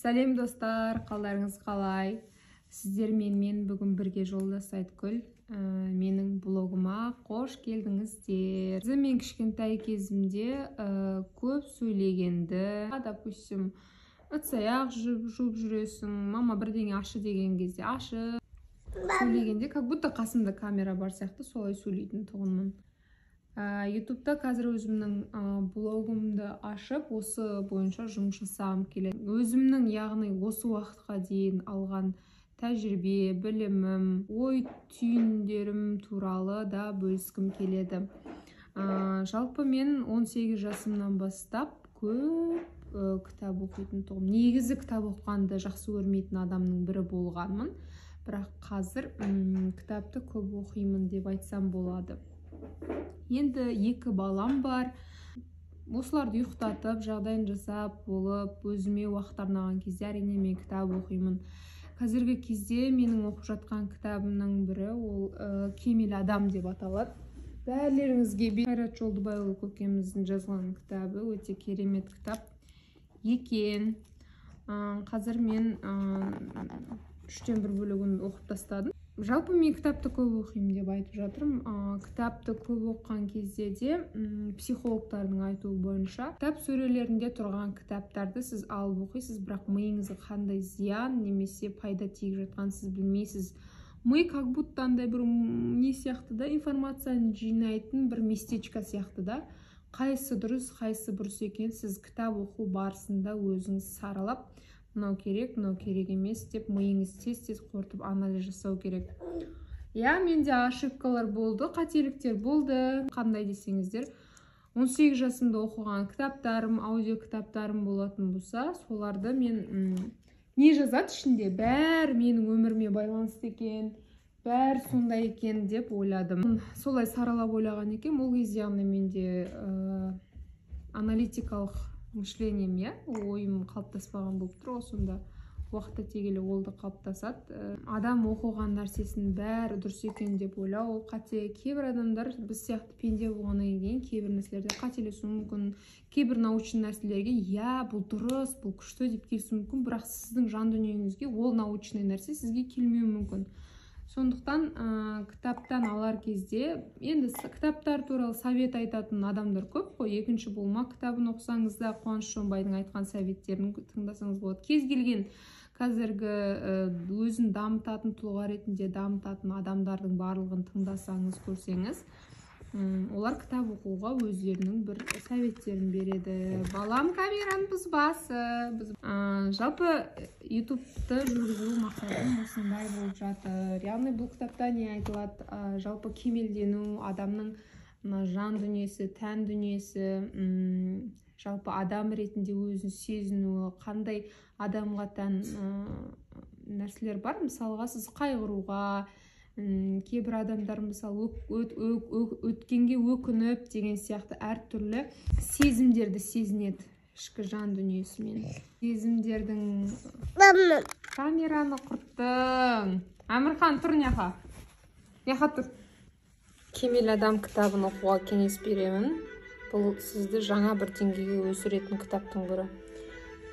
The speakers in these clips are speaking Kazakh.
Сәлем, достар! Қалдарыңыз қалай? Сіздермен мен бүгін бірге Жолдас Айткүл. Менің блогыма қош келдіңіздер. Мен кішкентай кезімде көп сөйлегенді, допустим, ыдыс аяқ жуып жүресің, мама бірдеңе ашы деген кезде ашы сөйлегенде, как будто қасымда камера бар сияқты, солай сөйлейтін тұғынмын. Ютубта қазір өзімнің блогымды ашып, осы бойынша жұмыс жасағым келеді. Өзімнің, яғни осы уақытқа дейін алған тәжірибе, білімім, ой түйіндерім туралы да бөліскім келеді. Жалпы мен 18 жасымнан бастап көп кітап оқитын тұғым. Негізі кітап оқығанды жақсы көрмейтін адамның бірі болғанмын, бірақ қазір кітапты көп оқимын деп айтсам болады. Енді екі балам бар, осыларды ұйықтатып, жағдайын жасап болып, өзіме уақыт арнаған кезде, әрине, мен кітап оқимын. Қазіргі кезде менің оқып жатқан кітабымның бірі ол «Кемел адам» деп аталады. Бәрлеріңізге Қайрат Жолдыбайұлы көкеміздің жазған кітабы, өте керемет кітап екен. Қазір мен үштен бір бөлігін оқып тастадым. Жалпы мен кітапты көп оқимын деп айтып жатырмын. Кітапты көп оқыған кезде де, психологтардың айтуы бойынша, кітап сөрелерінде тұрған кітаптарды сіз алып оқисыз, бірақ миыңызға қандай зиян немесе пайда тиіп жатқанын сіз білмейсіз. Ми как будто андай бір не сияқты да, информацияны жинайтын бір местечко сияқты да. Қайсысы дұрыс, қайсысы бұрыс екенін сіз кітап оқу барысында өзіңіз саралап, мынау керек, мынау керек емес деп, миыңыз тез тез қорытып, анализ жасау керек. Иә, менде ошибкалар болды, қателіктер болды. Қандай десеңіздер, 18 жасымда оқыған кітаптарым, аудио кітаптарым болатын болса, соларды мен не жазады ішінде, бәрі менің өміріме байланысты екен, бәрі сондай екен деп ойладым. Солай саралап ойлаған екенмін. Ол кезде, яғни менде аналитикалық мышлением, иә, ойым қалыптаспаған болып тұр ғой. Сонда уақыт өте келе ол да қалыптасады. Адам оқыған нәрсесінің бәрі дұрыс екен деп ойлау ол қате. Кейбір адамдар біз сияқты пенде болғаннан кейін кейбір нәрселерде қателесуі мүмкін. Кейбір научный нәрселерге «иә, бұл дұрыс, бұл күшті» деп келісуі мүмкін, бірақ сіздің жан дүниеңізге ол научный нәрсе сізге келмеуі мүмкін. Сондықтан кітаптан алар кезде, енді кітаптар туралы совет айтатын адамдар көп қой. «Екінші болма» кітабын оқысаңыз да, Қуаныш Шонбайдың айтқан советтерін тыңдасаңыз болады. Кез келген қазіргі өзін дамытатын, тұлға ретінде дамытатын адамдардың барлығын тыңдасаңыз, көрсеңіз, олар кітап оқуға өздерінің бір советтерін береді. Балам, камераны бұзбасы. Жалпы ютубты жүргізу мақсатым осындай болып жатыр. Яғни бұл кітапта не айтылады? Жалпы кемелдену, адамның мына жан дүниесі, тән дүниесі, жалпы адам ретінде өзін сезінуі, қандай адамға тән нәрселер бар. Мысалға, сіз қайғыруға, кейбір адамдар, мысалы, өткенге өкініп деген сияқты әртүрлі сезімдерді сезінеді ішкі жан дүниесімен. Сезімдердің... Камераны құрттың. Әмірхан, тұр, няха, няха, тұр. «Кемел адам» кітабын оқуға кеңес беремін. Бұл сізді жаңа бір деңгейге өсіретін кітаптың бірі.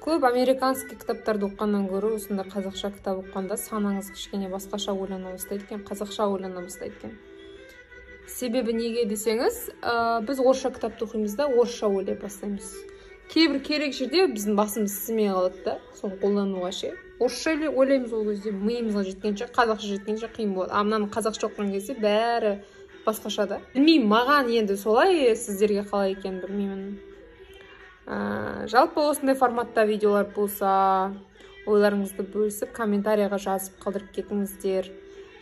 Көп американский кітаптарды оқығаннан гөрі осындай қазақша кітап оқығанда санаңыз кішкене басқаша ойлана бастайды екен, қазақша ойлана бастайды екен. Себебі неге десеңіз, біз орысша кітапты оқимыз да, орысша ойлай бастаймыз. Кейбір керек жерде біздің басымыз істемей қалады да, соны қолдануға ше, орысша ойлаймыз. Ол кезде миымызға жеткенше, қазақша жеткенше қиын болады. А мынаны қазақша оқыған кезде бәрі басқаша да. Білмеймін, маған енді солай, сіздерге қалай екенін білмеймін. Жалпы осындай форматта видеолар болса, ойларыңызды бөлісіп, комментарийға жазып қалдырып кетіңіздер.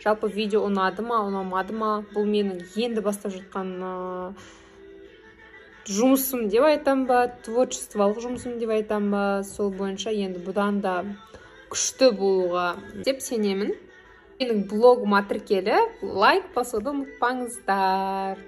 Жалпы видео ұнады ма, ұнамады ма? Бұл менің енді бастап жатқан жұмысым деп айтам ба, творчестволық жұмысым деп айтам ба, сол бойынша енді бұдан да күшті болуға деп сенемін. Менің блогыма тіркеліп, лайк басуды ұмытпаңыздар.